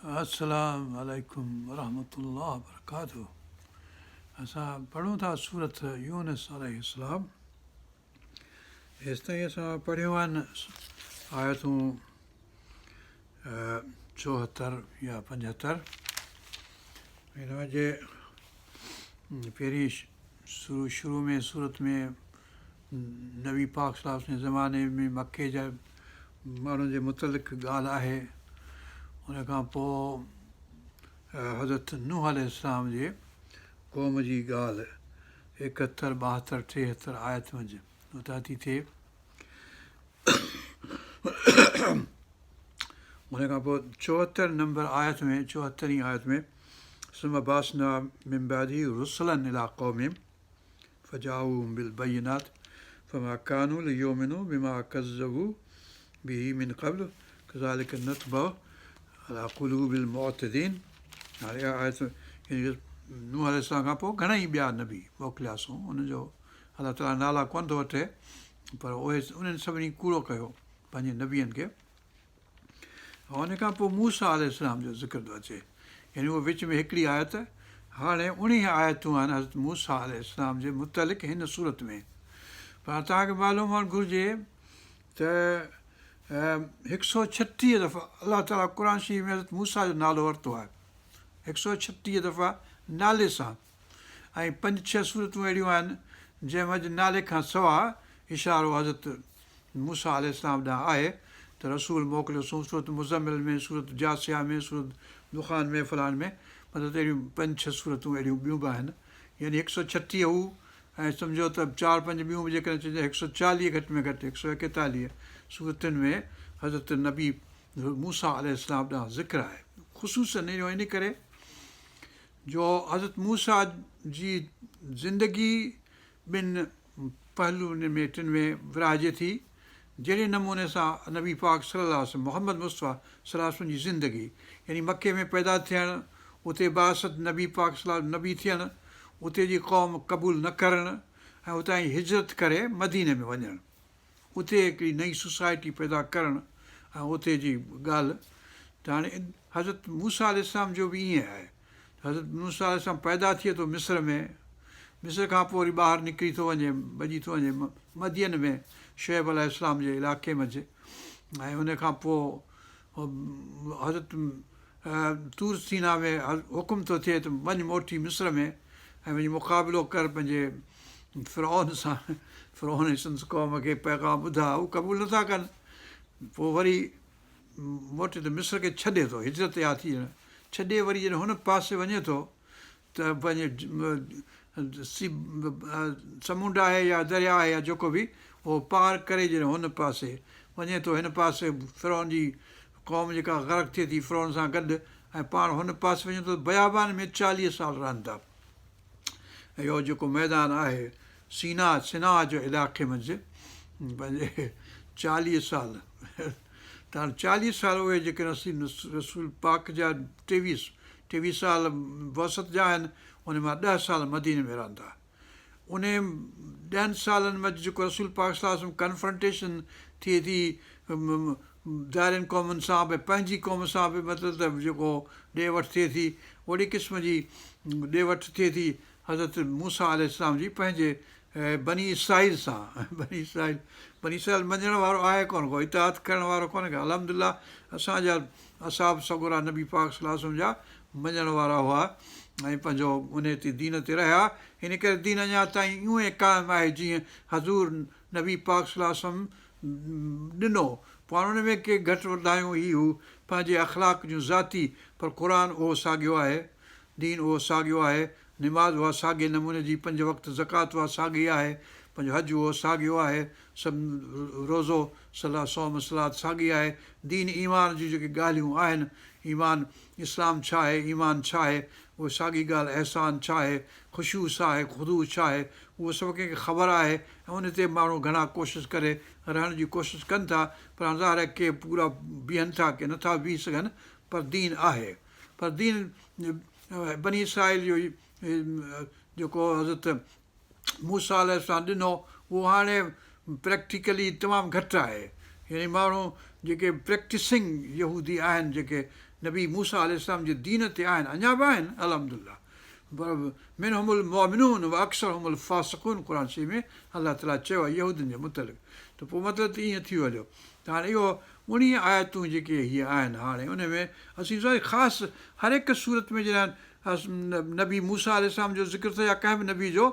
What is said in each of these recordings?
السلام عليڪم ورحمة الله وبرڪاته اسان پڙهون ٿا سورت يونس عليه السلام. هيستائين اسان پڙهيون آهن آيتون 74 يا 75. هن ۾ جي پهرين شروع شروع ۾ سورت ۾ نبي پاڪ صلي الله عليه وسلم جي زماني ۾ مڪي جا ماڻهن جي متعلق ڳالهه آهي. ان کان پوء حضرت نوح عليه السلام جي قوم جي ڳالهه 71، 72، 73 آيت منجهه اتان ٿي ٿئي. ان کان پوء 74 نمبر آيت ۾، 74هين آيت ۾، ثم بعثنا من بعده رسلا الي قومهم فجاءوهم بالبينات فما ڪانوا ليؤمنوا بما ڪذبوا به من قبل ڪذلڪ نطبع علي قلوب المعتدين. هاڻي اها آيت يعني نوح عليه السلام کان پوء گهڻا ئي ٻيا نبي موڪلياسون، انهن جو الله تعاليٰ نالا ڪونه ٿو وٺي، پر اهي انهن سڀني ڪوڙو ڪيو پنهنجي نبين کي. ۽ ان کان پوء موسيٰ عليه السلام جو ذڪر ٿو اچي، يعني اهو وچ ۾ هڪڙي آيت، هاڻي 19 آيتون آهن حضرت موسيٰ عليه السلام جي متعلق هن سورت ۾. پر توهان کي معلوم هئڻ گهرجي ته 136 دفعا الله تعاليٰ قرآن شريف ۾ حضرت موسيٰ جو نالو ورتو آهي، 136 دفعا نالي سان، ۽ پنج ڇهه سورتون اهڙيون آهن جنهن منجه نالي کان سواء اشارو حضرت موسيٰ عليه السلام ڏانهن آهي ته رسول موڪليوسون، سورت مزمل ۾، سورت جاثيه ۾، سورت دخان ۾ فلان ۾، مطلب ته اهڙيون پنج ڇهه سورتون اهڙيون ٻيون به آهن، يعني 136 هو ۽ سمجهو ته چار پنج ٻيون به جيڪڏهن چئجي 140 گهٽ ۾ گهٽ 141 سورتن ۾ حضرت نبي موسيٰ عليه السلام ڏانهن ذڪر آهي. خصوصاً اهو ان ڪري جو حضرت موسيٰ جي زندگي ٻن پهلوئن ۾ ٽن ۾ ورهائجي ٿي، جهڙي نموني سان نبي پاڪ صلي الله عليه وسلم محمد مصطفيٰ صلي الله عليه وسلم جي زندگي يعني مڪي ۾ پيدا ٿيڻ، اتي بعثت نبي پاڪ صلي الله نبي ٿيڻ، اتي جي قوم قبول نه ڪرڻ ۽ اتان ئي هجرت ڪري مديني ۾ وڃڻ. اتي هڪڙي نئين سوسائٽي پيدا ڪرڻ ۽ اتي جي ڳالهه ته هاڻي حضرت موسيٰ عليه السلام جو به ائين آهي ته حضرت موسيٰ عليه السلام پيدا ٿئي ٿو مصر ۾، مصر کان پوء وري ٻاهر نڪري ٿو وڃي، ڀڄي ٿو وڃي مدين ۾ شعيب عليه السلام جي علائقي منجهه ۽ ان کان پوء حضرت طور سينا ۾ حڪم ٿو ٿئي ته وڃ موٽي مصر ۾ ۽ وڃي مقابلو ڪر پنهنجي فرعون سان. فرعون ۽ سندس قوم کي پيغام ٻڌاء، هو قبول نٿا ڪن. پوء وري موٽي ته مصر کي ڇڏي ٿو، هجرت اها ٿي ڄڻ ڇڏي وري جڏهن هن پاسي وڃي ٿو ته پنهنجي سي سمنڊ آهي يا درياء آهي يا جيڪو به اهو پار ڪري جڏهن هن پاسي وڃي ٿو، هن پاسي فرعون جي قوم جيڪا غرق ٿئي ٿي فرعون سان گڏ ۽ پاڻ هن پاسي وڃي ٿو ته بيابان ۾ 40 سال رهن ٿا. ۽ اهو جيڪو ميدان آهي سينا، سينا جو علائقي منجهه پنهنجي 40 سال ته هاڻي 40 سال اهي جيڪي رسول پاڪ جا 23 سال بعثت جا آهن ان مان 10 سال مديني ۾ رهن ٿا. انهي 10 سالن منجه جيڪو رسول پاڪ صلي الله عليه وسلم ڪنفرنٽيشن ٿئي ٿي ڌارين قومن سان به پنهنجي قوم سان به مطلب ته جيڪو ڏي وٺ ٿئي ٿي اوڙي قسم جي ڏي وٺ ٿئي ٿي حضرت موسيٰ عليه السلام جي پنهنجي بني اسرائيل سان. بني اسرائيل بني اسرائيل مڃڻ وارو آهي ڪونه ڪو اطاعت ڪرڻ وارو ڪونه ڪو. الحمدلله اسان جا اصحاب سڳورا نبي پاڪ صلي الله عليه وسلم جا مڃڻ وارا هئا ۽ پنهنجو انهي تي دين تي رهيا، ان ڪري دين اڃا تائين اونئين قائم آهي جيئن حضور نبي پاڪ صلي الله عليه وسلم ڏنو. پوء هاڻ ان ۾ ڪي گهٽ وڌايون هي هو پنهنجي اخلاق جون ذاتي، پر قرآن اهو ساڳيو آهي، دين اهو ساڳيو آهي، نماز اها ساڳئي نموني جي پنج وقت، زڪوات اها ساڳي آهي، پنهنجو حج اهو ساڳيو آهي، سڀ روزو، صلاة، صوم، صلات ساڳي آهي، دين ايمان جون جيڪي ڳالهيون آهن، ايمان، اسلام ڇا آهي، ايمان ڇا آهي، اهو ساڳي ڳالهه، احسان ڇا آهي، خشوع ڇا آهي، خضوع ڇا آهي، اهو سڀ ڪنهن کي خبر آهي ۽ ان تي ماڻهو گهڻا ڪوشش ڪري رهڻ جي ڪوشش ڪن ٿا، پر هاڻ ظاهر آهي ڪي پورا بيهن ٿا ڪي نٿا بيهي سگهن، پر دين آهي. پر دين بني اسرائيل جو جيڪو حضرت موسيٰ عليه السلام ڏنو اهو هاڻي پريڪٽيڪلي تمام گهٽ آهي. يعني ماڻهو جيڪي پريڪٽسنگ يهودي آهن جيڪي نبي موسيٰ عليه السلام جي دين تي آهن اڃا به آهن الحمد لله پر منهم المؤمنون واڪثرهم الفاسقون قرآن شريف ۾ الله تعاليٰ چيو آهي يهودين جي متعلق ته پوء مطلب ته ائين ٿي ويو ته هاڻي اهو 19 آيتون جيڪي هي آهن هاڻي ان ۾ اسين خاص هر هڪ سورت ۾ جڏهن نبي موسيٰ عليه السلام جو ذڪر ٿو يا ڪنهن به نبي جو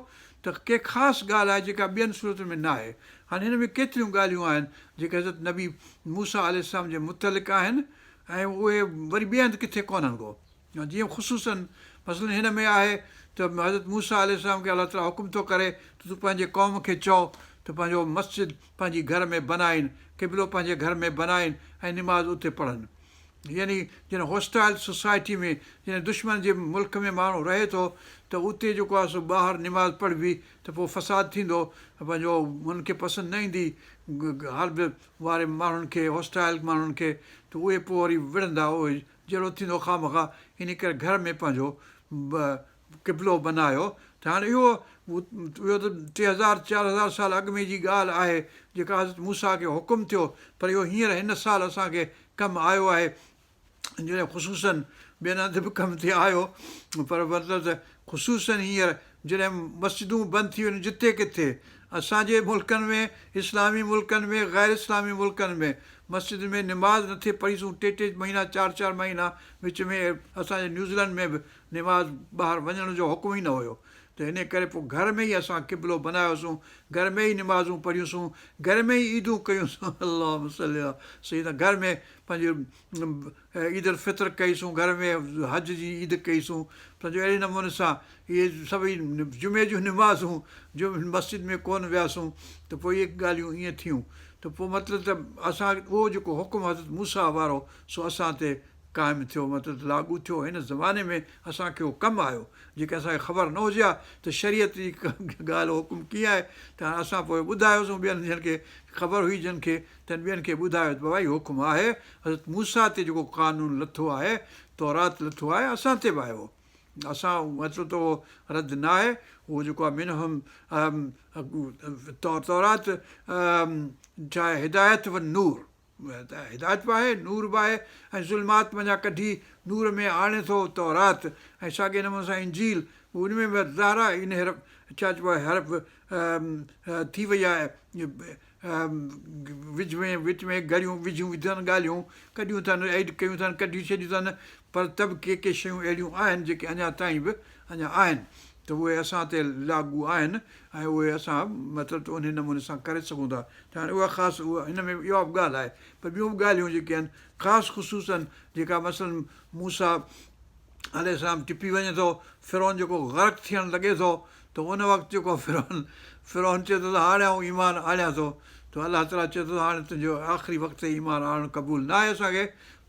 ته ڪي خاص ڳالهه آهي جيڪا ٻين سورتن ۾ نه آهي. هاڻي هن ۾ ڪيتريون ڳالهيون آهن جيڪي حضرت نبي موسيٰ عليه السلام جي متعلق آهن ۽ اهي وري ٻئي هنڌ ڪٿي ڪونهن ڪو. جيئن خصوصاً مثلاً هن ۾ آهي ته حضرت موسيٰ عليه السلام کي الله تعاليٰ حڪم ٿو ڪري ته تون پنهنجي قوم کي چئو ته پنهنجو مسجد پنهنجي گهر ۾ بنائين، قبلو پنهنجي گهر ۾ بنائين ۽ نماز اتي پڙهن. يعني جڏهن هوسٽائل سوسائٽي ۾ جڏهن دشمن جي ملڪ ۾ ماڻهو رهي ٿو ته اتي جيڪو آهي سو ٻاهر نماز پڙهبي ته پوء فساد ٿيندو پنهنجو انهن کي پسند نه ايندي حرب واري ماڻهن کي هوسٽائل ماڻهن کي ته اهي پوء وري وڙهندا اهي جهيڙو ٿيندو خوامخواه انهي ڪري گهر ۾ پنهنجو قبلو بنايو ته هاڻي اهو اهو ته 3000 4000 سال اڳ ۾ جي ڳالهه آهي جيڪا حضرت موسيٰ کي حڪم ٿيو پر اهو هينئر هن سال اسان کي ڪم آيو آهي جڏهن خصوصاً ٻين هنڌ به ڪم ٿي آيو پر مطلب ته خصوصاً هينئر جڏهن مسجدون بند ٿي ويون جتي ڪٿي اسان جي ملڪن ۾ اسلامي ملڪن ۾ غير اسلامي ملڪن ۾ مسجد ۾ نماز نٿي پڙهيسون ٽي ٽي مهينا چار چار مهينا وچ ۾ اسان جي نيوزيلنڊ ۾ به نماز ٻاهر وڃڻ جو حڪم ئي نه هيو ته انهي ڪري پوء گهر ۾ ئي اسان قبلو بنايوسون، گهر ۾ ئي نمازون پڙهيونسون، گهر ۾ ئي عيدون ڪيونسون اللهم صل علي سيدنا گهر ۾ پنهنجي عيد الفطر ڪئيسون، گهر ۾ حج جي عيد ڪئيسون، پنهنجو اهڙي نموني سان اهي سڀئي جمعي جون نمازون جو مسجد ۾ ڪونه وياسون ته پوء اهي ڳالهيون ائين ٿيون ته پوء مطلب ته اسان اهو جيڪو حڪم حضرت موسيٰ وارو سو اسان تي قائم ٿيو مطلب ته لاڳو ٿيو هن زماني ۾ اسان کي اهو ڪم آيو جيڪي اسان کي خبر نه هجي ها ته شريعت جي ڳالهه حڪم ڪيئن آهي ته هاڻي اسان پوء ٻڌايوسون ٻين جن کي خبر هئي جن کي تن ٻين کي ٻڌايو ته بابا هي حڪم آهي حضرت موسيٰ تي جيڪو قانون لٿو آهي تورات لٿو آهي اسان تي به آيو اسان مطلب ته اهو رد نه آهي اهو جيڪو آهي منهم تورات ڇا آهي هدايت و نور هدايت به آهي، نور به آهي ۽ ظلمات منجهان ڪڍي نور ۾ آڻي ٿو تورات ۽ ساڳئي نموني سان انجيل به ان ۾ به ظاهر آهي انحرف ڇا چئبو آهي حرف ٿي وئي آهي وچ ۾ وچ ۾ گهڙيون وجهيون وڌن ڳالهيون ڪڍيون اٿن ايڊ ڪيون اٿن ڪڍي ڇڏيون اٿن پر ته به ڪي ڪي شيون اهڙيون آهن جيڪي اڃا تائين به اڃا آهن ته اهي اسان تي لاڳو آهن ۽ اهي اسان مطلب ته انهي نموني سان ڪري سگهون ٿا ته هاڻي اها خاص اها هن ۾ اها به ڳالهه آهي پر ٻيون به ڳالهيون جيڪي آهن خاص خصوصاً جيڪا مثلاً موسيٰ عليه السلام ٽپي وڃي ٿو فرعون جيڪو غرق ٿيڻ لڳي ٿو ته ان وقت جيڪو فرعون فرعون چئي ٿو ته هاڻي آئون ايمان آڻيان ٿو ته الله تعاليٰ چئي ٿو ته هاڻي تنهنجو آخري وقت تي ايمان آڻڻ قبول نه آهي اسان کي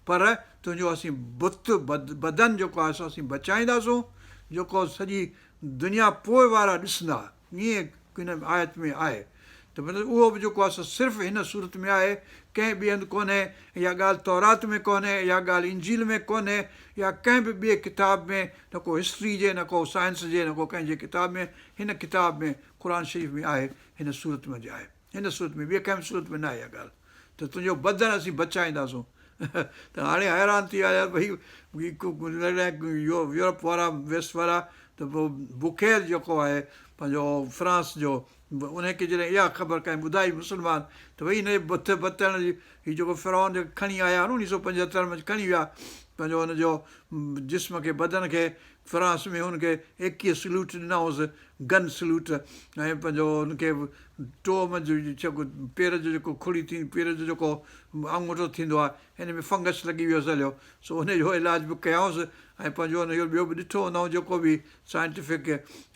پر تنهنجو اسين بت بدن جيڪو آهي سو اسين بچائينداسون جيڪو سڄي دنيا پوء وارا ڏسندا ائين هن آيت ۾ آهي ته مطلب اهو به جيڪو آهي سو صرف هن سورت ۾ آهي ڪنهن ٻئي هنڌ ڪونهي اها ڳالهه تورات ۾ ڪونهي اها ڳالهه انجيل ۾ ڪونهي يا ڪنهن به ٻئي ڪتاب ۾ نه ڪو هسٽري جي نه ڪو سائنس جي نه ڪو ڪنهن جي ڪتاب ۾ هن ڪتاب ۾ قرآن شريف ۾ آهي هن سورت ۾ آهي هن سورت ۾ ٻي ڪنهن به سورت ۾ نه آهي اها ڳالهه ته تنهنجو بدن اسين بچائينداسون ته هاڻي حيران ٿي ويا يار ڀئي يورپ وارا ويسٽ وارا ته پوء بوڪير جيڪو آهي پنهنجو فرانس جو ان کي جڏهن اها خبر ڪنهن ٻڌائي مسلمان ته ڀئي هن جي بت بتڻ جي هي جيڪو فرعون جيڪو کڻي آيا اڻويهه سو پنجهتر ۾ کڻي ويا پنهنجو هن جو جسم کي بدن کي فرانس ۾ هن کي ايڪيهه سلوٽ ڏنائونس گن سلوٽ ۽ پنهنجو هن کي ٽو منجهه جيڪو پير جو جيڪو کڙي ٿي پير جو جيڪو آڱوٺو ٿيندو آهي ان ۾ فنگس لڳي ويس هليو سو ان جو علاج به ڪيائونس ۽ پنهنجو ان جو ٻيو به ڏٺو هوندائون جيڪو به سائنٽيفڪ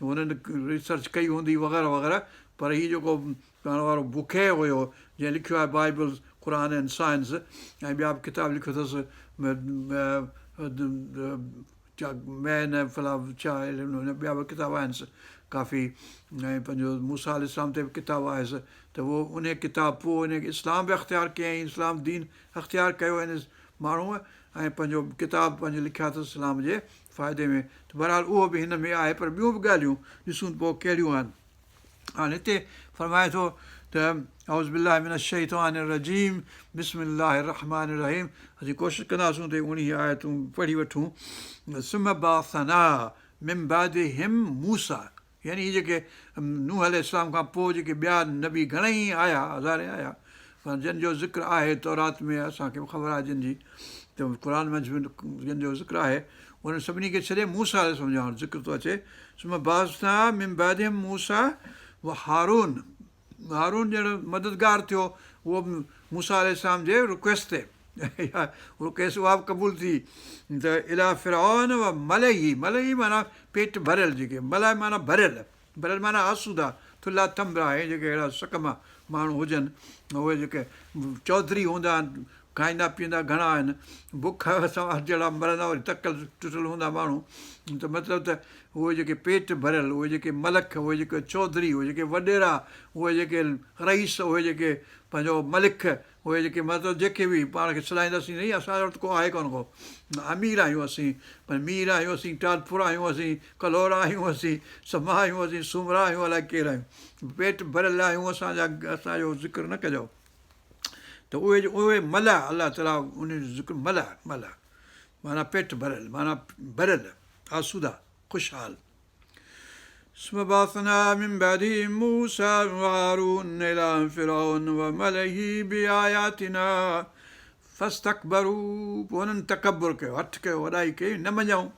هنن ريسرچ ڪئي هوندي وغيره وغيره پر هي جيڪو پاڻ وارو بوڪي هيو جنهن لکيو آهي بائبل قرآن اينڊ سائنس ۽ ٻيا به ڪتاب لکيو اٿس ڇا مين ۽ فلاں ڇا ٻيا به ڪتاب آهنس ڪافي ۽ پنهنجو موسيٰ عليه السلام تي به ڪتاب آهيس ته اهو انهي ڪتاب پوء ان اسلام به اختيار ڪيائين اسلام دين اختيار ڪيو ان ماڻهوء ۽ پنهنجو ڪتاب پنهنجو لکيا اٿس اسلام جي فائدي ۾ ته بهرحال اهو به هن ۾ آهي پر ٻيون به ڳالهيون ڏسون ته پوء ڪهڙيون آهن هاڻي هتي فرمائي ٿو ته. ته اعوذ بالله من الشيطان الرجيم بسم الله الرحمٰن الرحيم اسين ڪوشش ڪنداسون ته 19 آيتون پڙهي وٺون ثم بعثنا من بعدهم موسيٰ يعني هي جيڪي نوح عليه السلام کان پوء جيڪي ٻيا نبي گهڻئي آيا، هزارين آيا، پر جن جو ذڪر آهي تورات ۾ اسان کي به خبر آهي جن جي ته قرآن منجه به جن جو ذڪر آهي انهن سڀني کي ڇڏي موسيٰ عليه السلام جو هاڻ ذڪر ٿو اچي ثم بعثنا من بعدهم موسيٰ وهارون هارون ڄڻ مددگار ٿيو اهو به موسيٰ عليه السلام جي رڪويسٽ تي رڪويسٽ اها به قبول ٿي ته اليٰ فرعون و ملئه ملئه معنيٰ پيٽ ڀريل جيڪي ملئ معنيٰ ڀريل ڀريل معنيٰ آسودا ٿلها ٿنڀرا ۽ جيڪي اهڙا سڪما ماڻهو هجن اهي جيڪي چوڌري هوندا آهن کائيندا پيئندا گهڻا آهن، بک سان جهڙا مرندا وري تڪل ٽٽل هوندا ماڻهو ته مطلب ته اهي جيڪي پيٽ ڀريل، اهي جيڪي ملڪ، اهي جيڪي چوڌري، اهي جيڪي وڏيرا، اهي جيڪي رئيس، اهي جيڪي پنهنجو ملڪ، اهي جيڪي مطلب جيڪي به پاڻ کي سڏائينداسين سائين اسان وٽ ڪو آهي ڪونه ڪو امير آهيون اسين مير آهيون اسين ٽالپر آهيون اسين ڪلهوڙا آهيون اسين سما آهيون اسين سومرا آهيون الائي ڪير آهيون پيٽ ڀريل آهيون اسان جا اسان جو ذڪر نه ڪجو. ته اهي جو اهي ملأ الله تعاليٰ انهن جو ذڪر ملأ ملأ معنيٰ پيٽ ڀريل معنيٰ ڀريل آسودا خوشحال ثم بعثنا من بعدهم موسيٰ وهارون الى فرعون وملئه بآياتنا فاستڪبروا پوء انهن تڪبر ڪيو هٺ ڪيو وڏائي ڪئي نه مڃيائون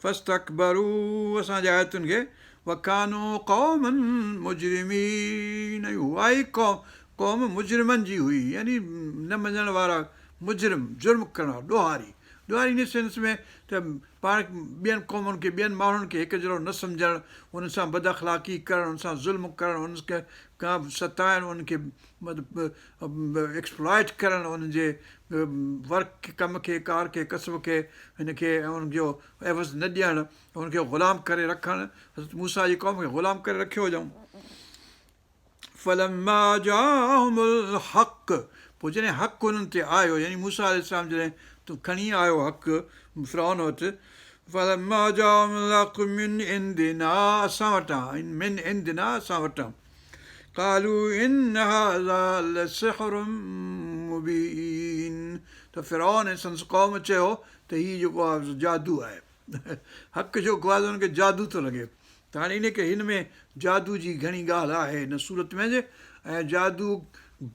فاستڪبروا اسان جي آيتن کي وڪانوا قوما مجرمين ۽ اها ئي قوم قوم مجرمن جي هئي يعني نه مڃڻ وارا مجرم جرم ڪرڻ وارا ڏوهاري ڏوهاري ان سينس ۾ ته پاڻ ٻين قومن کي ٻين ماڻهن کي هڪ جهڙو نه سمجهڻ انهن سان بد اخلاقي ڪرڻ انهن سان ظلم ڪرڻ انهن کي کان ستائڻ انهن کي ايڪسپلائٽ ڪرڻ انهن جي ورڪ ڪم کي ڪار کي ڪسب کي هن کي ان جو عيوض نه ڏيڻ ان کي غلام ڪري رکڻ حضرت موسيٰ جي قوم کي غلام ڪري رکيو هجائون فلما جاءهم الحق پوء جڏهن حق انهن تي آيو يعني موسيٰ عليه السلام جڏهن کڻي آيو حق فرعون وٽ فلما جاءهم الحق من عندنا اسان وٽان من عندنا اسان وٽان قالوا ان هذا لسحر مبين ته فرعون ۽ سندس قوم چيو ته هي جيڪو آهي سو جادو آهي حق جيڪو آهي انهن کي جادو ٿو لڳي ته هاڻي ان ڪري هن ۾ جادو جي گهڻي ڳالهه آهي هن سورت ۾ ۽ جادو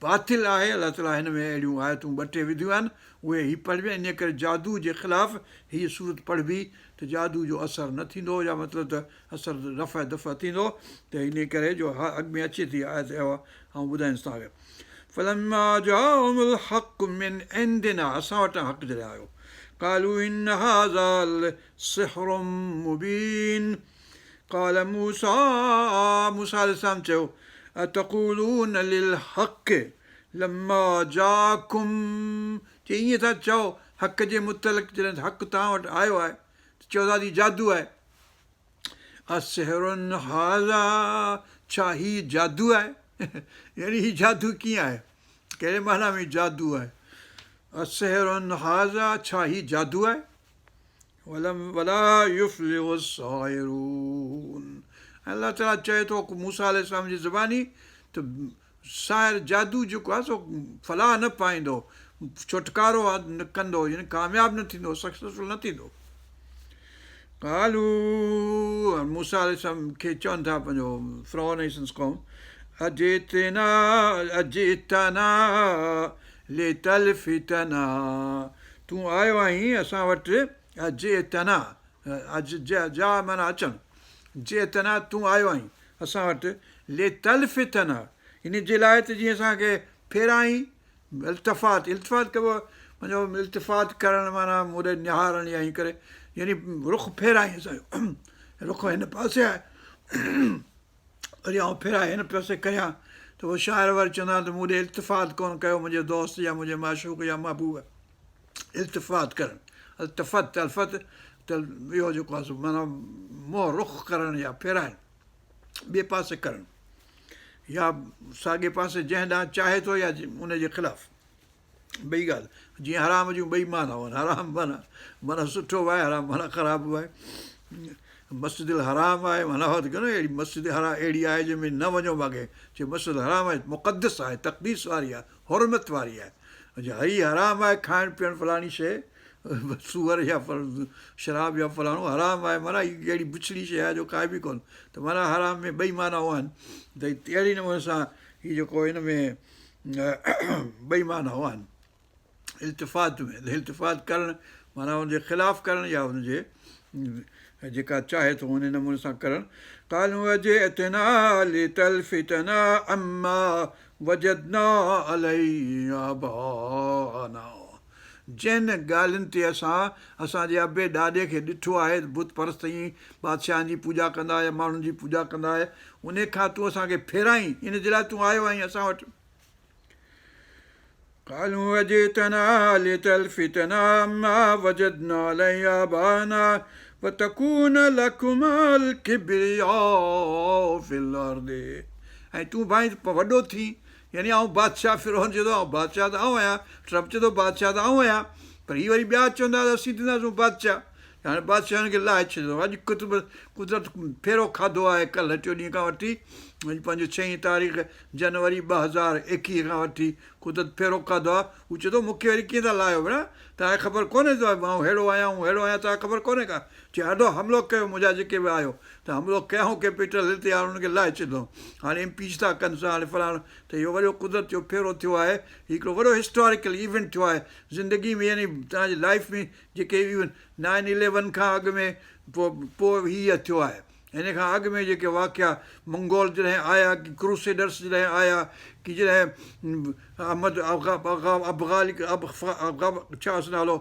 باطل آهي الله تعاليٰ هن ۾ اهڙيون آيتون ٻه ٽي وڌيون آهن اهي هي پڙهبيون ان ڪري جادو جي خلاف هيء سورت پڙهبي ته جادو جو اثر نه ٿيندو يا مطلب ته اثر رفع دفع ٿيندو ته انهيء ڪري جو اڳ ۾ اچي ٿي آيت اها آئون ٻڌائيندس توهان کي فلما جاءهم الحق من عندنا اسان وٽان حق جڏهن آيو قالوا ان هذا لسحر مبين قال موسيٰ موسيٰ عليه السلام چيو اتقولون للحق لما جاءڪم چي ائين ٿا چئو حق جي متعلق جڏهن حق توهان وٽ آيو آهي ته چئو ٿا ته جادو آهي. اسحر هذا ڇا هي جادو آهي؟ يعني هي جادو ڪيئن آهي؟ ڪهڙي معنيٰ ۾ جادو آهي؟ اسحر هذا ڇا هي جادو آهي؟ ولا يفلح الساحرون ۽ الله تعاليٰ چئي ٿو موسيٰ عليه السلام جي زباني ته ساحر جادو جيڪو آهي سو فلاح نه پائيندو، ڇوٽڪارو نه ڪندو يعني ڪامياب نه ٿيندو، سڪسيسفل نه ٿيندو. قالوا موسيٰ عليه السلام کي چون ٿا پنهنجو فرعون ۽ سندس قوم اجئتنا اجئتنا لتلفتنا تون آيو آهين اسان وٽ اجئتنا اج جاء معنيٰ اچڻ جئتنا تون آيو آهين اسان وٽ، لتلفتنا، ان جي لاء ته جيئن اسان کي ڦيرائين، التفات، التفات ڪبو آهي پنهنجو التفات ڪرڻ معنيٰ مون ڏي نهارڻ يا ائين ڪري يعني رخ ڦيرائين اسان جو رخ هن پاسي آهي وري آئون ڦيرائي هن پاسي ڪريان ته پوء شاعر وري چوندا آهن ته مون ڏي التفات ڪونه ڪيو منهنجي دوست يا منهنجي معشوق يا محبوب التفات ڪرڻ، التفت، الفت ته اهو جيڪو آهي سو معنيٰ منهن رخ ڪرڻ يا ڦيرائڻ، ٻئي پاسي ڪرڻ يا ساڳئي پاسي جنهن ڏانهن چاهي ٿو يا ان جي خلاف. ٻئي ڳالهه جيئن حرام جون ٻئي معنائون آهن، حرام معنيٰ معنيٰ سٺو به آهي، حرام معنيٰ خراب به آهي. مسجد الحرام آهي معنيٰ اهڙي مسجد حرام اهڙي آهي جنهن ۾ نه وڃو ماڳهين چي مسجد حرام آهي مقدس آهي تقديس واري آهي حرمت واري آهي هي حرام آهي کائڻ پيئڻ فلاڻي شيء سوئر يا شراب يا فلاڻو حرام آهي معنيٰ هي اهڙي بڇڙي شيء آهي جو کائبي ڪونه ته معنيٰ حرام ۾ ٻئي معنائون آهن ته اهڙي نموني سان هي جيڪو هن ۾ ٻئي معنائون آهن التفات ۾ التفات ڪرڻ معنيٰ ان جي خلاف ڪرڻ يا ان جي جيڪا چاهي ٿو ان نموني سان ڪرڻ. قالوا اجئتنا لتلفتنا عما وجدنا عليه آباءنا جن ڳالهين تي اسان اسان جي ابي ڏاڏي کي ڏٺو آهي ته بت پرست ائين بادشاهن جي پوڄا ڪندا يا ماڻهن جي پوڄا ڪندا آهي انهي کان تون اسان کي ڦيرائين ان جي لاء تون آيو آهين اسان وٽ. قالوا اجئتنا لتلفتنا عما وجدنا عليه آباءنا وتڪون لڪما الڪبرياء في الارض ۽ تون ڀائين ته وڏو ٿين يعني آئون بادشاهه فرعون چئي ٿو آئون بادشاهه ته آئون آهيان ٽرمپ چئي ٿو بادشاهه ته آئون آهيان پر هي وري ٻيا چوندا ته اسين ٿينداسون بادشاهه هاڻي بادشاهن کي لاهي ڇڏيو اڄ قطب قدرت ڦيرو کاڌو آهي ڪلهه ٽيون ڏينهن کان وٺي پنهنجو ڇهين تاريخ جنوري 2021 کان وٺي قدرت ڦيرو کاڌو آهي. هو چئي ٿو مون کي وري ڪيئن ٿا لاهيو ڀيڻا؟ توهان کي خبر ڪونهي ته آئون ههڙو آهيان، آئون ههڙو آهيان، توهان کي خبر ڪونهي ڪا؟ چي ڏاڍو حملو ڪيو منهنجا جيڪي به آهيو ته حملو ڪيائون ڪيپيٽل هل تي هاڻ انهن کي لاهي ڇڏيو هاڻي امپيچ ٿا ڪن سا هاڻي فلاڻو ته اهو وڏو قدرت جو ڦيرو ٿيو آهي هي هڪڙو وڏو هسٽاريڪل ايونٽ ٿيو آهي زندگي ۾ يعني توهان جي لائيف ۾ جيڪي ايونٽ نائن اليون کان اڳ ۾ پوء پوء هيء ٿيو آهي. ان کان اڳ ۾ جيڪي واقعا منگول جڏهن آيا ڪي ڪروسيڊرس جڏهن آيا ڪي جڏهن احمد ابغالي ڇا هوس نالو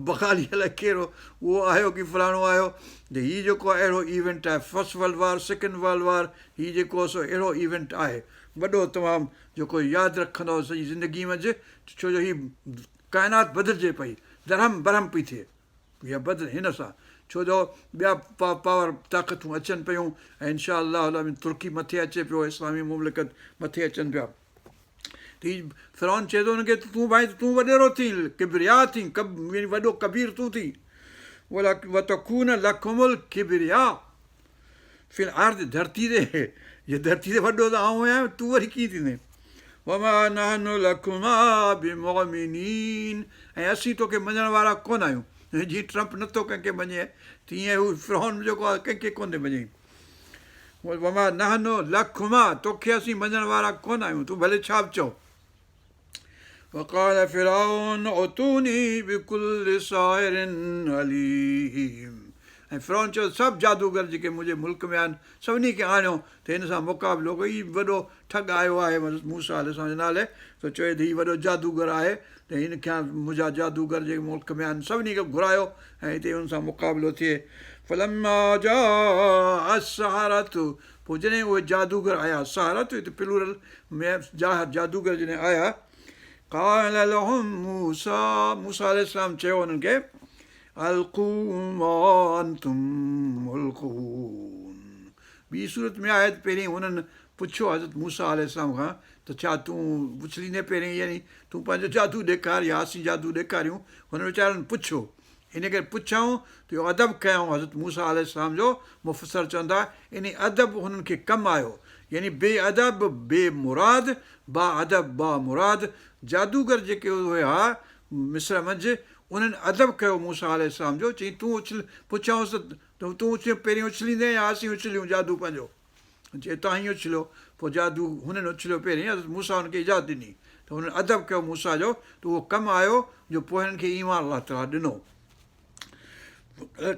بغالي الائي ڪير هو اهو آيو ڪي فلاڻو آيو ته هي جيڪو آهي اهڙو ايونٽ آهي first world war second world war هي جيڪو سو اهڙو ايونٽ آهي وڏو تمام جيڪو ياد رکندو سڄي زندگي منجهه ڇو جو هي ڪائنات بدلجي پئي درهم برهم پئي ٿئي. يا بدل هن سان ڇو جو ٻيا پاور طاقتون اچن پيون ۽ انشاء الله العظيم ترڪي مٿي اچي پيو اسلامي مملڪت مٿي اچن پيا ته هي فرعون چئي ٿو هن کي ته تون ڀائي تون وڏيرو ٿين ڪبريا ٿين يعني وڏو ڪبير تون ٿين وتڪون لڪم الڪبرياء في الارض ڌرتي تي جي ڌرتي تي وڏو ته آئون آهيان تون وري ڪيئن ٿيندين وما نحن لڪما بمؤمنين ۽ اسين توکي مڃڻ وارا ڪونه آهيون جيئن ٽرمپ نٿو ڪنهن کي مڃي تيئن هو فرعون جيڪو آهي ڪنهن کي ڪونه ٿو مڃي وما نحن لڪما توکي اسين مڃڻ وارا ڪونه آهيون تون ڀلي ڇا به چئو وقال فرعون ائتوني بڪل ساحر عليم ۽ فرعون چيو سڀ جادوگر جيڪي منهنجي ملڪ ۾ آهن سڀني کي آڻيو ته هن سان مقابلو ڪيو هي وڏو ٺڳ آيو آهي موسيٰ عليه السلام جي نالي ٿو چوي ته هي وڏو جادوگر آهي ته هن کي منهنجا جادوگر جيڪي ملڪ ۾ آهن سڀني کي گهرايو ۽ هتي هن سان مقابلو ٿئي فلما جاء السحرة پوء جڏهن اهي جادوگر آيا، سحرة هتي پلورل ۾ جادوگر جڏهن آيا، قال لهم موسيٰ، موسيٰ عليه السلام چيو انهن کي، القوا ما انتم ملقون ٻي صورت ۾ آهي ته پهرين هنن پڇيو حضرت موسيٰ عليه السلام کان ته ڇا تون اڇليندين پهرين يعني تون پنهنجو جادو ڏيکار يا اسين جادو ڏيکاريون هنن ويچارن پڇيو ان ڪري پڇيائون ته اهو ادب ڪيائون حضرت موسيٰ عليه السلام جو، مفسر چون ٿا انهي ادب هنن کي ڪم آيو، يعني بي ادب بي مراد، با ادب با مراد، جادوگر جيڪي هيا مصر منجهه انهن ادب ڪيو موسيٰ عليه السلام جو، چيائين تون اڇل، پڇيائونس ته تون اڇلين پهرين اڇليندين يا اسين اڇليون جادو پنهنجو؟ چي توهان ئي اڇليو، پوء جادو هنن اڇليو پهرين، حضرت موسيٰ هنن کي اجازت ڏني ته هنن ادب ڪيو موسيٰ جو ته اهو ڪم آيو جو پوء هنن کي ايمان الله تعاليٰ ڏنو.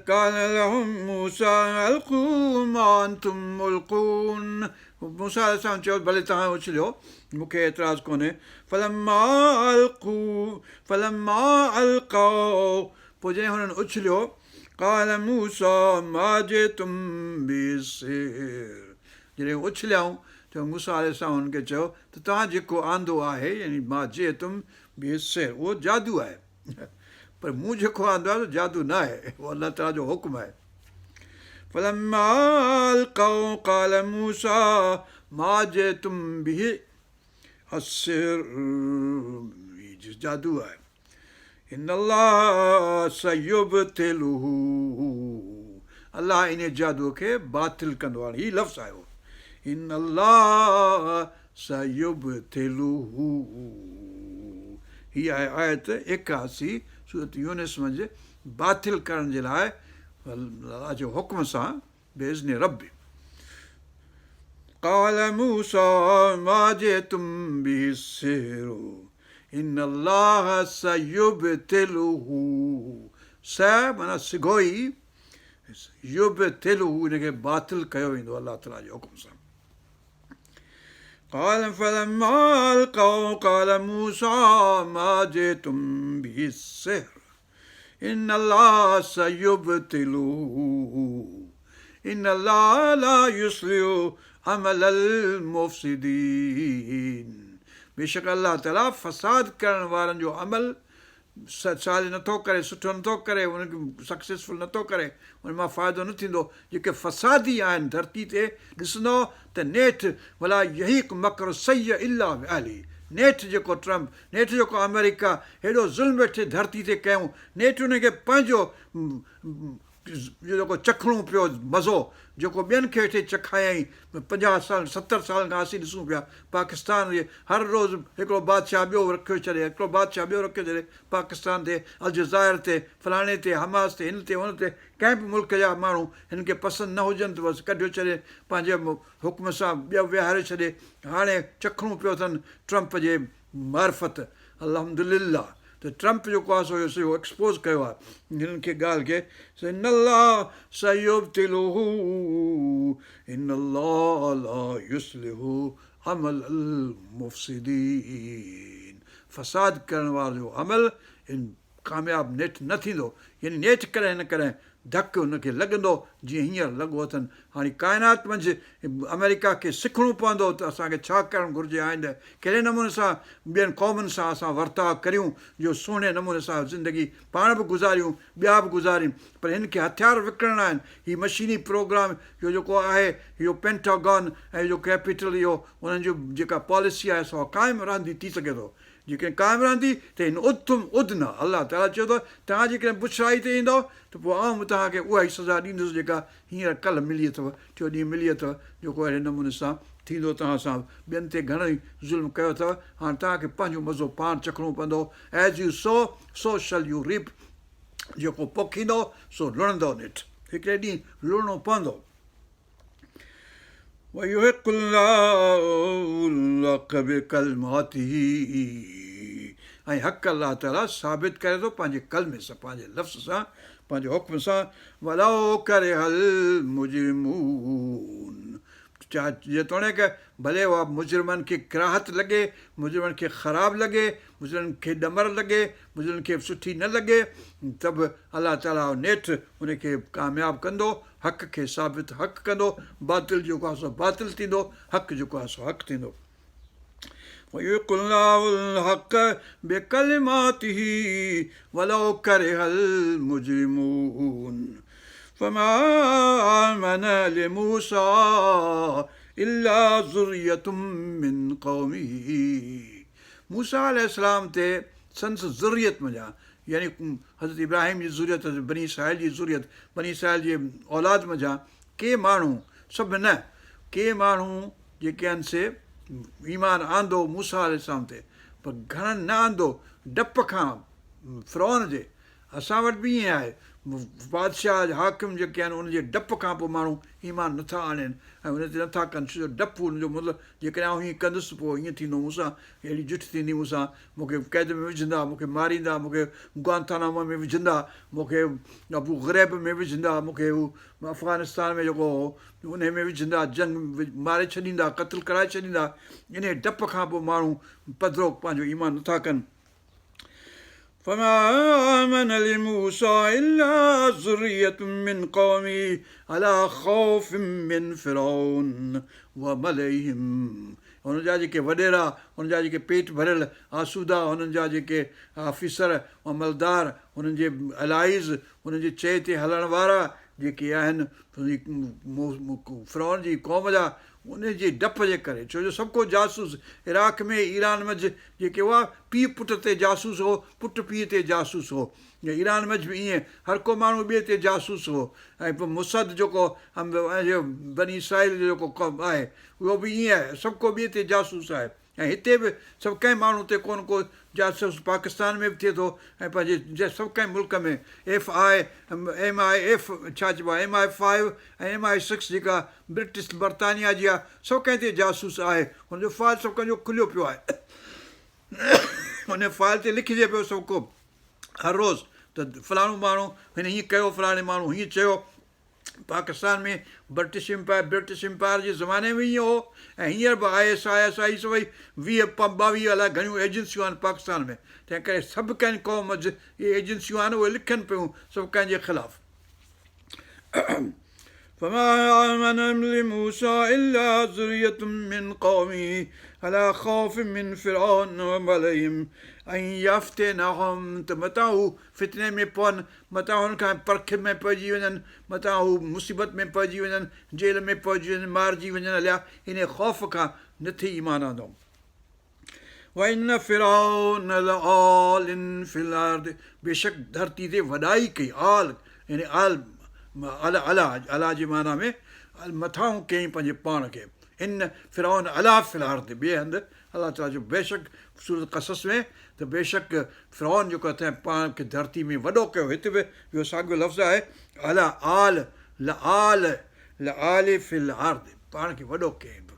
قال لهم موسيٰ القوا ما انتم ملقون موسيٰ عليه السلام چيو ڀلي توهان اڇليو مون کي اعتراض ڪونهي فلما القوا فلما القوا پوء جڏهن هنن اڇليو قال موسيٰ ما جئتم به السحر جڏهن اڇليائون ته موسيٰ عليه السلام هنن کي چيو ته توهان جيڪو آندو آهي يعني ما جئتم به السحر اهو جادو آهي پر مون جيڪو آندو آهي سو جادو نه آهي اهو الله تعاليٰ جو حڪم آهي فلما القوا قال موسيٰ ما جئتم به السحر جادو آهي ان الله سيبطله الله انهي جادوء کي باطل ڪندو. هاڻي هي لفظ آيو ان الله سيبطله هي آهي آيت 81 سورت يونس منجه باطل ڪرڻ جي لاء الله جي حڪم سان باذن ربه قال موسيٰ ما جئتم به السحر ان الله سيبطله س معنيٰ سگهو ئي يبطله ان کي باطل ڪيو ويندو الله تعاليٰ جي حڪم سان. قال فلما القوا قال موسيٰ ما جئتم به السحر ان الله سيبطله ان الله لا يصلح عمل المفسدين بيشڪ الله تعالي فساد ڪرڻ وارن جو عمل صالح نٿو ڪري، سٺو نٿو ڪري، انهن کي سڪسيسفل نٿو ڪري، ان مان فائدو نه ٿيندو، جيڪي فسادي آهن ڌرتي تي ڏسندؤ ته نيٺ ولا يحيق مڪر السيء الا باهله نيٺ جيڪو ٽرمپ، نيٺ جيڪو آمريڪا هيڏو ظلم ويٺي ڌرتي تي ڪيائون، نيٺ انهن کي پنهنجو جيڪو چکڻو پيو مزو جيڪو ٻين کي ويٺي چکايائين 50 سال 70 سالن کان اسين ڏسون پيا پاڪستان جي هر روز هڪڙو بادشاهه ٻيو رکيو ڇڏي هڪڙو بادشاهه ٻيو رکيو ڇڏي پاڪستان تي الجزائر تي فلاڻي تي حماس تي هن تي هن تي ڪنهن به ملڪ جا ماڻهو هن کي پسند نه هجن ته بس ڪڍيو ڇڏي پنهنجي حڪم سان ٻيو ويهاري ڇڏي هاڻي چکڻو پيو اٿن ٽرمپ جي معرفت الحمدلله ته ٽرمپ جيڪو آهي سو اهو سڄو ايڪسپوز ڪيو آهي هنن کي ڳالهه کي ان الله سيبطله ان الله لا يصلح عمل المفسدين فساد ڪرڻ وارن جو عمل ڪامياب نيٺ نه ٿيندو يعني نيٺ ڪڏهن نه ڪڏهن ڌڪ هن کي لڳندو جيئن هينئر لڳو اٿن. هاڻي ڪائنات منجهه آمريڪا کي سکڻو پوندو ته اسان کي ڇا ڪرڻ گهرجي آئنده ڪهڙي نموني سان ٻين قومن سان اسان ورتاء ڪريون جو سهڻي نموني سان زندگي پاڻ به گذاريون ٻيا به گذارين پر هن کي هٿيار وڪڻڻا آهن هي مشيني پروگرام اهو جيڪو آهي اهو پينٽاگان ۽ اهو ڪيپيٽل اهو انهن جو جيڪا پاليسي آهي سا قائم رهندي ٿي سگهي ٿو جيڪڏهن قائم رهندي ته ان عدتم عدنا، الله تعاليٰ چيو ته توهان جيڪڏهن بڇڙائي تي ايندؤ ته پوء آئون به توهان کي اها ئي سزا ڏيندس جيڪا هينئر ڪلهه ملي اٿو، ٽيون ڏينهن ملي اٿو، جيڪو اهڙي نموني سان ٿيندو توهان سان ٻين تي گهڻو ئي ظلم ڪيو اٿو، هاڻ توهان کي پنهنجو مزو پاڻ چکڻو پوندو، As you sow, so shall you reap، جيڪو پوکيندؤ سو لڻندؤ نيٺ هڪڙي ڏينهن لڻڻو پوندو. ويحق الله الحق بڪلماته ۽ حق الله تعالي ثابت ڪري ٿو پنهنجي ڪلمي سان پنهنجي لفظ سان پنهنجي حڪم سان ولو ڪره المجرمون جيتوڻيڪ ڀلي اها مجرمن کي ڪراهت لڳي مجرمن کي خراب لڳي مجرمن کي ڏمر لڳي مجرمن کي سٺي نه لڳي ته به الله تعالي نيٺ ان کي ڪامياب ڪندو حق کي ثابت حق ڪندو، باطل جيڪو آهي سو باطل ٿيندو، حق جيڪو آهي سو حق ٿيندو. ويحق الله الحق بڪلماته ولو ڪره المجرمون فما آمن لموسيٰ الا ذرية من قومه موسيٰ عليه السلام تي سندس ذريت منجهان يعني حضرت ابراهيم جي ذريت، حضرت بني اسرائيل جي ذريت، بني اسرائيل جي اولاد منجهان ڪي ماڻهو، سڀ نه، ڪي ماڻهو جيڪي آهن سي ايمان آندو موسيٰ عليه السلام تي پر گهڻن نه آندو ڊپ کان فرعون جي، اسان وٽ به ائين آهي، بادشاهه حاڪم جيڪي آهن ان جي ڊپ کان پوء ماڻهو ايمان نٿا آڻين ۽ ان تي نٿا ڪن ڇو جو ڊپ ان جو مطلب جيڪڏهن آئون هيئن ڪندس ته پوء هيئن ٿيندو مون سان اهڙي جٺ ٿيندي مون سان مون کي قيد ۾ وجهندا، مون کي ماريندا، مون کي گوانتانامو ۾ وجهندا، مون کي ابو غريب ۾ وجهندا، مون کي هو افغانستان ۾ جيڪو هو انهي ۾ وجهندا، جنگ ماري ڇڏيندا، قتل ڪرائي ڇڏيندا، انهي ڊپ کان پوء ماڻهو پڌرو پنهنجو ايمان نٿا ڪن. فما آمن لموسيٰ الا ذرية من قومه علي خوف من فرعون وملئهم هن جا جيڪي وڏيرا، هن جا جيڪي پيٽ ڀريل آسودا، هنن جا جيڪي آفيسر، عملدار، هنن جي الائيز، هنن جي چئي تي هلڻ وارا جيڪي آهن، فرعون جي قوم جا، ان جي ڊپ جي ڪري، ڇو جو سڀ ڪو جاسوس عراق ۾ ايران منجهه جيڪي هئا، پيء پٽ تي جاسوس هو، پٽ پيء تي جاسوس هو. ايران منجهه به ائين هر ڪو ماڻهو ٻئي تي جاسوس هو ۽ پوء موساد جيڪو بني اسرائيل جو جيڪو آهي اهو به ائين آهي، سڀ ڪو ٻئي تي جاسوس آهي. ۽ هتي به سڀ ڪنهن ماڻهو تي ڪونه ڪو جاسوس پاڪستان ۾ به ٿئي ٿو ۽ پنهنجي سڀ ڪنهن ملڪ ۾ F I M I F ڇا چئبو آهي M I five ۽ M I six جيڪا برٽش برطانيا جي آهي سڀ ڪنهن تي جاسوس آهي هن جو فائل سڀ ڪنهن جو کليو پيو آهي ان فائل تي لکجي پيو سڀ ڪو هر روز ته فلاڻو ماڻهو هن هيئن ڪيو فلاڻي ماڻهو هيئن چيو Pakistan ۾ British empire British empire جي زماني ۾ ائين هو ۽ هينئر به I S I S I سڀئي ويهه ٻاويهه الائي گهڻيون ايجنسيون آهن پاڪستان ۾ تنهن ڪري سڀ ڪنهن قوم منجهه اهي ايجنسيون آهن اهي لکن پيون سڀ ڪنهن جي خلاف فما آمن لموسيٰ الا ذرية من قومه علي خوف من فرعون وملئهم ان يفتنهم ته متان هو فتني ۾ پون متان هن کان پرک ۾ پئجي وڃن، متان هو مصيبت ۾ پئجي وڃن، جيل ۾ پئجي وڃن، مارجي وڃن هليا، انهيء خوف کان نه ٿي ايمان آندائون. وان فرعون لعال في الارض بيشڪ ڌرتي تي وڏائي ڪئي، عال يعني عال علا علا جي معنيٰ ۾ مٿانهون ڪيائين پنهنجي پاڻ کي، ان فرعون علا في الارض ٻئي هنڌ الله تعاليٰ چيو بيشڪ سورة قصص ۾ ته بيشڪ فرعون جيڪو آهي تنهن پاڻ کي ڌرتي ۾ وڏو ڪيو هت به اهو ساڳيو لفظ آهي علا عال لعال لعال في الارض پاڻ کي وڏو ڪيائين به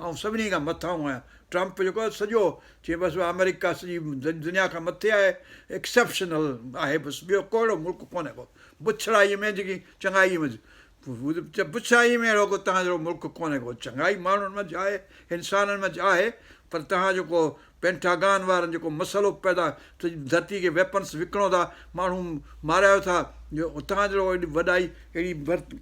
آئون سڀني کان مٿانهون آهيان ٽرمپ جيڪو آهي سڄو چي بس آمريڪا سڄي دنيا کان مٿي آهي ايڪسيپشنل آهي بس ٻيو ڪو اهڙو ملڪ ڪونهي ڪو بڇڙائي ۾ جيڪي چڱائي ۾ بڇڙائيء ۾ اهڙو ڪو توهان جهڙو ملڪ ڪونهي ڪو. چڱائي ماڻهن منجهه آهي، انسانن منجهه آهي، پر توهان جيڪو پينٽاگان وارن جيڪو مسئلو پيدا سڄي ڌرتي کي ويپنس وڪڻو ٿا، ماڻهو مارايو ٿا، جو توهان جهڙو ايڏي وڏائي اهڙي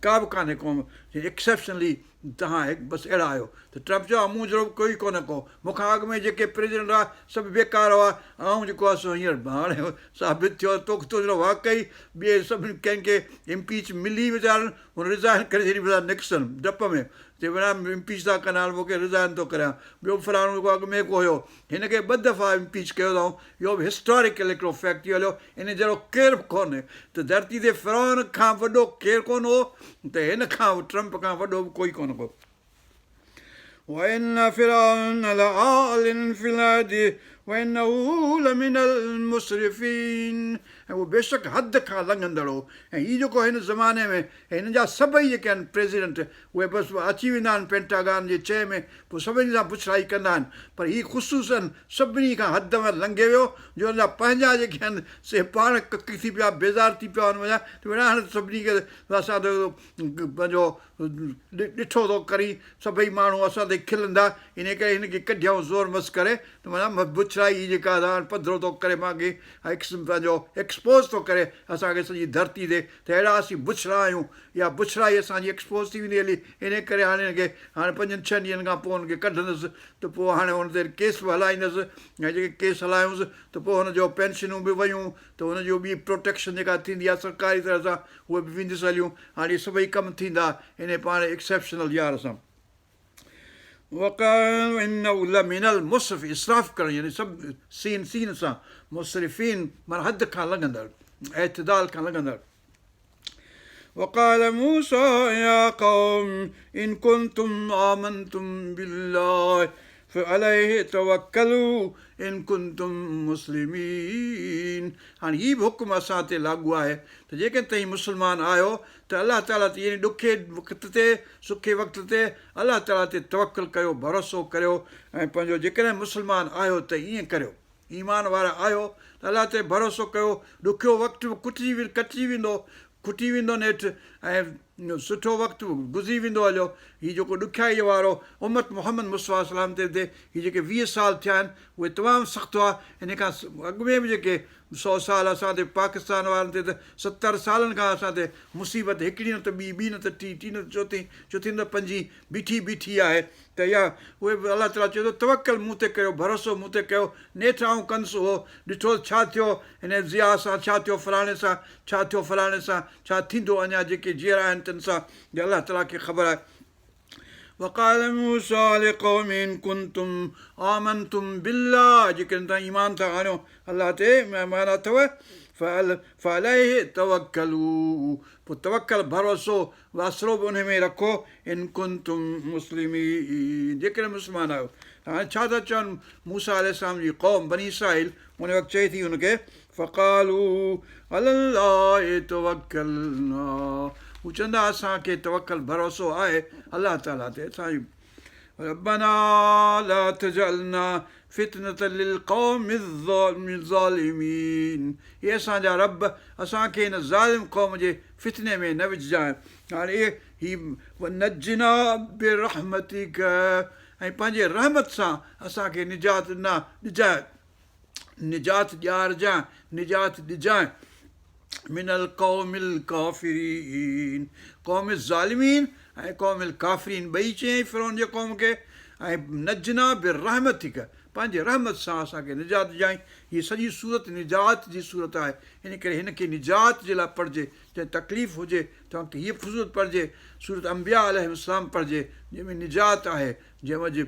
ڪا به ڪانهي قوم ايڪسيپشنلي توهان هڪ بس اهڙا آهيو ته ٽرمپ چيو آهي مون جهڙو به ڪوئي ڪونهي ڪو، مون کان اڳ ۾ جيڪي پريزيڊنٽ هئا سڀ بيڪار هئا، آئون جيڪو آهي سو هينئر هاڻي ثابت ٿيو آهي توکي تو جهڙو واقعي ٻئي سڀني ڪنهن کي امپيچ ملي ويچارن هن ريزائن ڪري ڇڏي ڀلا نڪسن ڊپ ۾ چي ڀلا امپيچ ٿا ڪن هاڻي مون کي ريزائن ٿو ڪريان ٻيو به فلاڻو جيڪو اڳ ۾ ڪو هيو هن کي ٻه دفعا امپيچ ڪيو اٿائون اهو به هسٽاريڪل هڪڙو فيڪٽ ٿي هليو ان جهڙو ڪير به ڪونهي ته ڌرتي تي فرعون کان وڏو ڪير ڪونه هو ته هن کان ٽرمپ کان وڏو به ڪوئي ڪونه هو. وان فرعون لعال في الارض وانه لمن المسرفين ۽ اهو بيشڪ حد کان لنگهندڙ هو ۽ هي جيڪو هن زماني ۾ هن جا سڀئي جيڪي آهن پريزيڊنٽ اهي بس اچي ويندا آهن پينٽاگان جي چئي ۾ پوء سڀني سان بڇڙائي ڪندا آهن پر هي خصوصا سڀني کان حد ۾ لنگهي ويو جو هن جا پنهنجا جيڪي آهن سي پاڻ ڪڪ ٿي پيا بيزار ٿي پيا هن منجهان ته ڀيڻا هاڻي سڀني کي اسان ته پنهنجو ڏٺو ٿو ڪرين، سڀئي ماڻهو اسان تي کلندا، انهيء ڪري هن کي ڪڍيائون زور مس ڪري ته معنيٰ بڇڙائي هي جيڪا آهي هاڻ پڌرو ٿو ڪري ماڳهين پنهنجو ايڪسپوز ٿو ڪري اسان کي سڄي ڌرتي تي ته اهڙا اسين بڇڙا آهيون اها بڇڙائي اسان جي ايڪسپوز ٿي ويندي هلي انهيء ڪري هاڻي هن کي هاڻي پنجن ڇهن ڏينهن کان پوء هن کي ڪڍندس ته پوء هاڻي هن تي ڪيس به هلائيندس ۽ جيڪي ڪيس هلايونس ته پوء هن جو پينشنون به ويون ته هن جو ٻي پروٽيڪشن جيڪا ٿيندي آهي سرڪاري طرح سان اهي به ويندس هليون هاڻي اهي سڀئي ڪم ٿيندا انهي پاڻ ايڪسيپشنل يار سان. وانه لمن المسرف اسراف ڪرڻ يعني سڀ سين سين سان مسرفين معنيٰ حد کان لنگهندڙ اعتدال کان لنگهندڙ. وقال موسيٰ يا قوم ان ڪنتم آمنتم بالله فعليه توڪلوا ان ڪنتم مسلمين هاڻي هي به حڪم اسان تي لاڳو آهي ته جيڪڏهن توهين مسلمان آهيو ته الله تعاليٰ تي يعني ڏکي وقت تي سکي وقت تي الله تعاليٰ تي توڪل ڪيو ڀروسو ڪريو ۽ پنهنجو جيڪڏهن مسلمان آهيو ته ائين ڪريو ايمان وارا آهيو ته الله تي ڀروسو ڪيو ڏکيو وقت به ڪٽجي ڪٽجي ويندو کٽي ويندو نيٺ ۽ سٺو وقت به گذري ويندو هليو. هي جيڪو ڏکيائيء وارو امت محمد مصطفيٰ صلعم تي تي هي جيڪي 20 سال ٿيا آهن اهي تمام سخت هئا. ان کان اڳ ۾ به جيڪي سئو سال اسان تي پاڪستان وارن تي ته 70 سالن کان اسان تي مصيبت هڪڙي نه ته ٻي، ٻي نه ته ٽي، ٽي نه ته چوٿين، چوٿين نه ته پنجين بيٺي بيٺي آهي ته اها اهي به الله تعاليٰ چئي ٿو توڪل مون تي ڪريو ڀروسو مون تي ڪيو نيٺ آئون ڪندس اهو ڏٺو ڇا ٿيو هن ضياء سان ڇا ٿيو فلاڻي سان ڇا ٿيو فلاڻي سان ڇا ٿيندو اڃا جيڪي جيئرا آهن تن سان جي الله تعاليٰ کي خبر آهي. وقال موسيٰ لقومه ان ڪنتم آمنتم بالله جيڪڏهن توهان ايمان ٿا آڻيو الله تي معنيٰ اٿو فعليه توڪلوا پوء توڪل ڀروسو آسرو به انهي ۾ رکو ان ڪنتم مسلمين جيڪڏهن مسلمان آهيو هاڻي ڇا ٿا چون موسيٰ عليه السلام جي قوم بني اسرائيل ان وقت چئي ٿي ان کي فقالوا علي الله توڪلنا هو چوندا اسان کي توڪل ڀروسو آهي الله تعالي تي اسان جي ربنا لا تجعلنا فتنة للقوم الظالمين اي اسان جا رب اسان کي هن ظالم قوم جي فتني ۾ نه وجهجانء هاڻي اهي هي ونجنا برحمتڪ ۽ پنهنجي رحمت سان اسان کي نجات ڏنا ڏجانء نجات ڏيارجانء نجات ڏجانء من القوم الڪافرين قوم الظالمين ۽ قوم الڪافرين ٻئي چيائين فرعون جي قوم کي ۽ نجنا برحمتڪ پنهنجي رحمت سان اسان کي نجات ڏجانء هيء سڄي سورت نجات جي سورت آهي ان ڪري هن کي نجات جي لاء پڙهجي جڏهن تڪليف هجي ته وقت هيء سورت پڙهجي سورت انبياء عليهم السلام پڙهجي جنهن ۾ نجات آهي جنهن منجه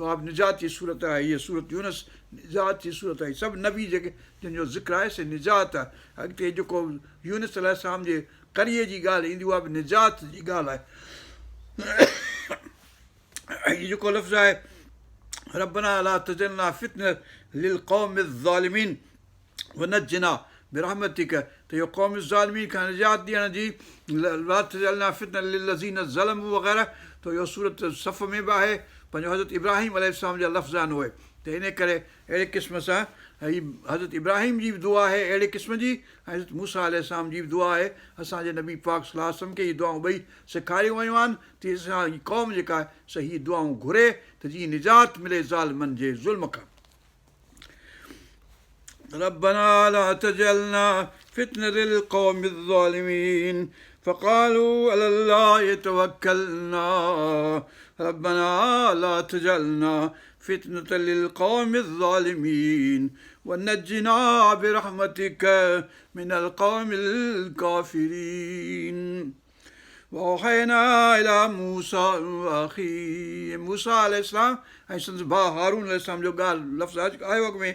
اها به نجات جي سورت آهي، هيء سورت يونس نجات جي سورت آهي، سڀ نبي جيڪي جن جو ذڪر آهي سي نجات آهي، اڳتي جيڪو يونس عليه السلام جي قريي جي ڳالهه ايندي اها به نجات جي ڳالهه آهي. هي جيڪو لفظ آهي ربنا لا تجعلنا فتنة للقوم الظالمين ونجنا برحمتک ته اهو قوم الظالمين کان نجات ڏيڻ جي لا تجعلنا فتنة للذين ظلموا وغيره ته اهو سورة صف ۾ به آهي پنهنجو حضرت ابراهيم عليه السلام جا لفظ آهن اهي ته انهي ڪري اهڙي قسم سان هي حضرت ابراهيم جي به دعا آهي اهڙي قسم جي ۽ حضرت موسيٰ عليه السلام جي به دعا آهي اسان جي نبي پاڪ صلي الله عليه وسلم کي هي دعائون ٻئي سيکاريون ويون آهن ته اسان جي قوم جيڪا آهي سا هي دعائون گهري ته جيئن نجات ملي ظالمن جي ظلم کان. ربنا لا تجعلنا فتنة للقوم الظالمين فقالوا على الله توكلنا ربنا لا تجعلنا فتنة للقوم الظالمين ونجنا برحمتك من القوم الكافرين واوحينا الي موسيٰ واخيه موسيٰ عليه السلام ۽ سندس ڀاء هارون عليه السلام جو ڳالهه لفظ آيو اڳ ۾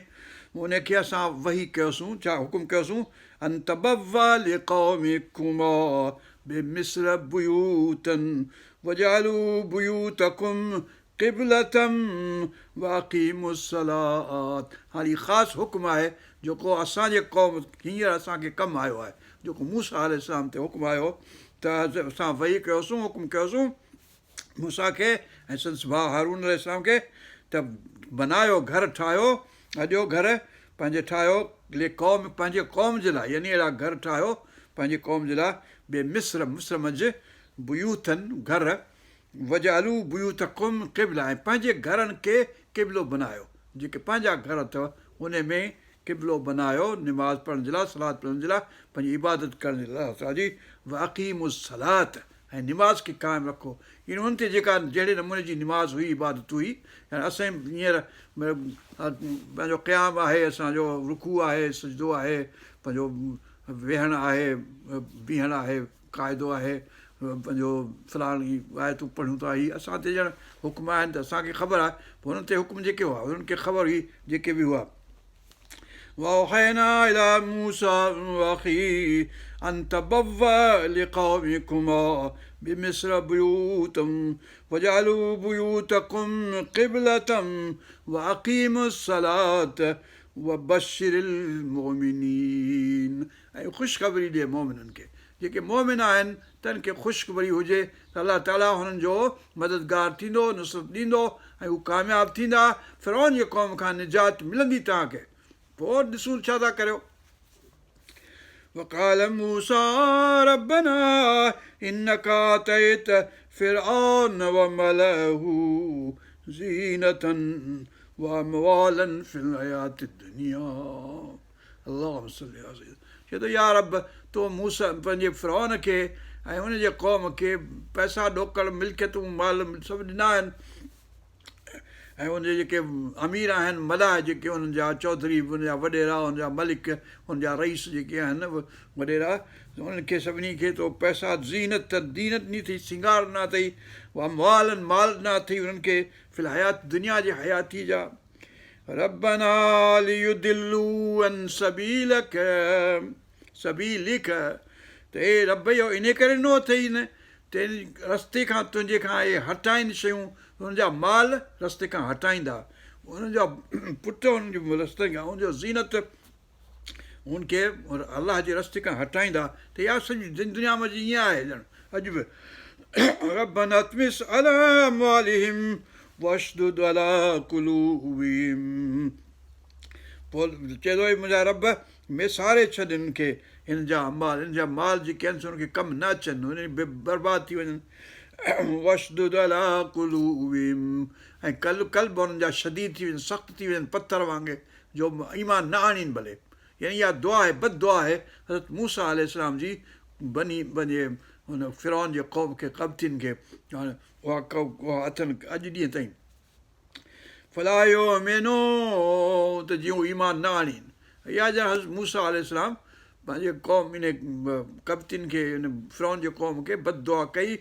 ان کي اسان وحي ڪيوسون ڇا حڪم ڪيوسون ان تبوا لقومڪما بمصر بيوتا واجعلوا بيوتڪم قبلة واقيموا الصلاة هاڻي هي خاص حڪم آهي جيڪو اسان جي قوم هينئر اسان کي ڪم آيو آهي جيڪو موسيٰ عليه السلام تي حڪم آيو ته اسان وحي ڪيوسون حڪم ڪيوسون موسيٰ کي ۽ سندس ڀاء هارون عليه السلام کي ته بنايو گهر ٺاهيو اڏيو گهر پنهنجي ٺاهيو لقوم پنهنجي قوم جي لاء يعني اهڙا گهر ٺاهيو پنهنجي قوم جي لاء بمصر مصر منجهه بيوتا گهر واجعلوا بيوتڪم قبلة ۽ پنهنجي گهرن کي قبلو بنايو، جيڪي پنهنجا گهر اٿو انهي ۾ قبلو بنايو، نماز پڙهڻ جي لاء، صلات پڙهڻ جي لاء، پنهنجي عبادت ڪرڻ جي لاء الله تعالي جي، واقيموا الصلات ۽ نماز کي قائم رکو، يعني انهن تي جيڪا جهڙي نموني جي نماز هئي عبادت هئي، يعني اسين هينئر پنهنجو قيام آهي اسان جو رڪوع آهي سجدو آهي پنهنجو ويهڻ آهي بيهڻ آهي. قاعدو آهي پنهنجو فلاڻ هي آيتون پڙهون ٿا هي اسان تي ڄڻ حڪم آهن ته اسان کي خبر آهي پوء هنن تي حڪم جيڪي هئا هنن کي خبر هئي جيڪي به هئا واوحينا الي موسيٰ واخيه ان تبوا لقومڪما بمصر بيوتا واجعلوا بيوتڪم قبلة واقيموا الصلاة وبشر المؤمنين ۽ خوشخبري ڏي مؤمنن کي، جيڪي مؤمن آهن تن کي خوشخبري هجي ته الله تعاليٰ هنن جو مددگار ٿيندو، نصرت ڏيندو ۽ هو ڪامياب ٿيندا، فرعون جي قوم کان نجات ملندي توهان کي، پوء ڏسون ڇا ٿا ڪريو. وقال موسيٰ ربنا انک آتيت فرعون وملأه زينة واموالا في الحياة الدنيا. اللهم صل علي سيدنا چئي ٿو يا رب تو موسيٰ پنهنجي فرعون کي ۽ ان جي قوم کي پئسا ڏوڪڙ ملڪيتون مال سڀ ڏنا آهن ۽ ان جي جيڪي امير آهن، ملاح جيڪي انهن جا چوڌري، ان جا وڏيرا، ان جا ملڪ، ان جا رئيس جيڪي آهن وڏيرا، انهن کي سڀني کي تو پئسا زينت زينت ڏني اٿئي، سينگار ڏنا اٿئي، واموالا مال ڏنا اٿئي انهن کي في الحيات دنيا جي حياتي جا. ربنا ليضلوا عن سبيلک سبيلک ته اي رب اهو انهي ڪري ڏنو اٿئي نه ته ان رستي کان تنهنجي کان اهي هٽائين شيون انهن جا مال رستي کان هٽائيندا انهن جا پٽ انهن جي رستي کان ان جو زينت ان کي الله جي رستي کان هٽائيندا ته اها سڄي دنيا ۾ ائين آهي ڄڻ اڄ به ربنا اطمس علي اموالهم واشدد علي قلوبهم پوء چئي ٿو اي منهنجا رب ميساري ڇڏ انهن کي انهن جا مال انهن جا مال جيڪي آهن سي انهن کي ڪم نه اچن انهن برباد ٿي وڃن واشدد علي قلوبهم ۽ قلب انهن جا شديد ٿي وڃن سخت ٿي وڃن پٿر وانگي جو ايمان نه آڻين ڀلي يعني اها دعا آهي بد دعا آهي حضرت موسيٰ عليه السلام جي بني پنهنجي هن فرعون جي قوم کي قبطين کي اها اها اٿن اڄ ڏينهن تائين فلا يؤمنوا ته جيئن هو ايمان نه آڻين اها ڄڻ حضرت موسيٰ عليه السلام پنهنجي قوم ان قبطين کي ان فرعون جي قوم کي بد دعا ڪئي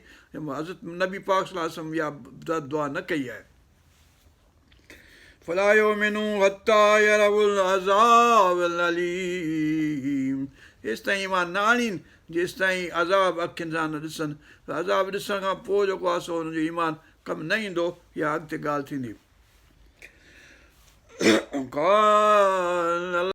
حضرت نبي پاڪ صلي الله عليه وسلم اها بد دعا نه ڪئي آهي فلا يؤمنوا حتي يروا العذاب الاليم ايستائين ايمان نه آڻين جيستائين عذاب اکين سان نه ڏسن عذاب ڏسڻ کان پوء جيڪو آهي سو انهن جو ايمان ڪم نه ايندو يا اڳتي ڳالهه ٿيندي. قال.